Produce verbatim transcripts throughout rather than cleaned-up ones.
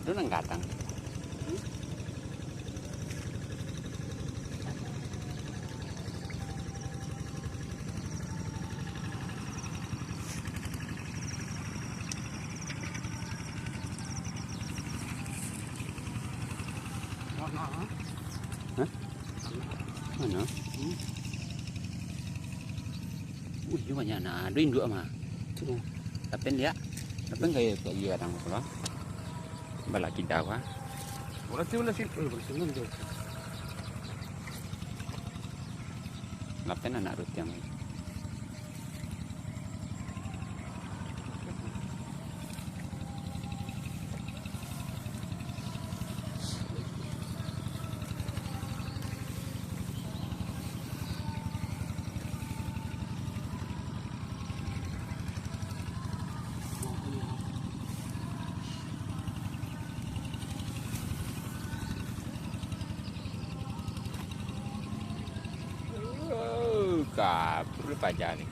Lu nang gadang. Hah? Mano? Wih, banyak nah. Ado induak mah. Tu. Lapen dia. Lapen kayak, kayak iya kadang pulang. Balaki dawa. Berarti mana sih? Oh, berarti mana dia? Lapen anak rutiang. Oh, kabur paja ni.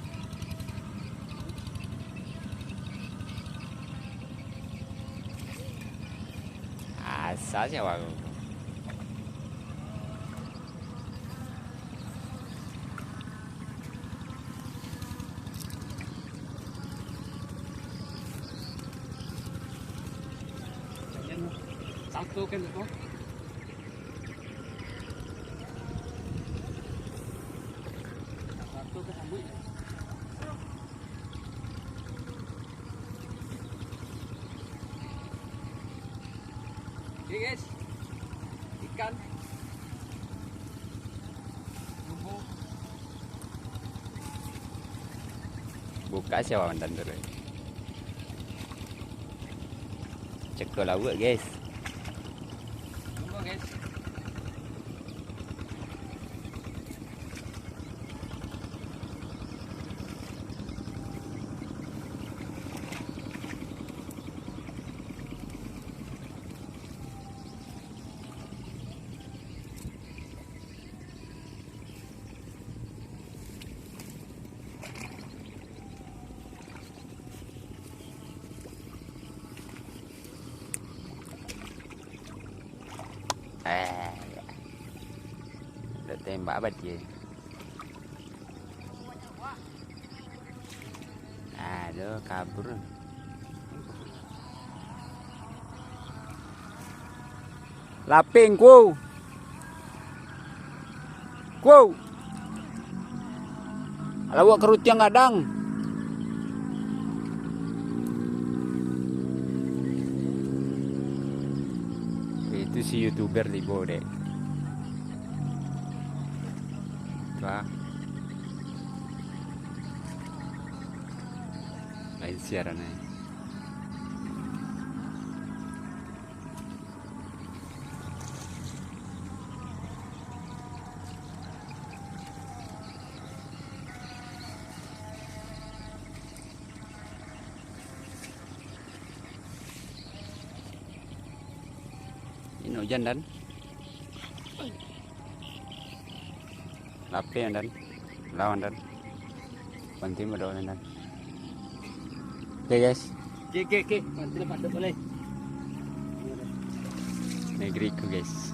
Asa sia warung tu. Satu kan tu. Satu kan sambut. Oke, guys, ikan. Buka sia mantan tu. Ceko lauak, guys. Tunggu, guys. Eh, dak tembak apa dia? Aduh, kabur. Laping, ku. Ku. Lauak ka rutiang gadang. Itu si YouTuber tibo, dek. Wah. Lain siaran ai. Ino ujan, Dan. Lapeh, Dan. Lawan, Dan. Bantuin berdoa, Dan. Oke, guys. Oke, oke, oke. Bantu dapat boleh. Negeriku, guys.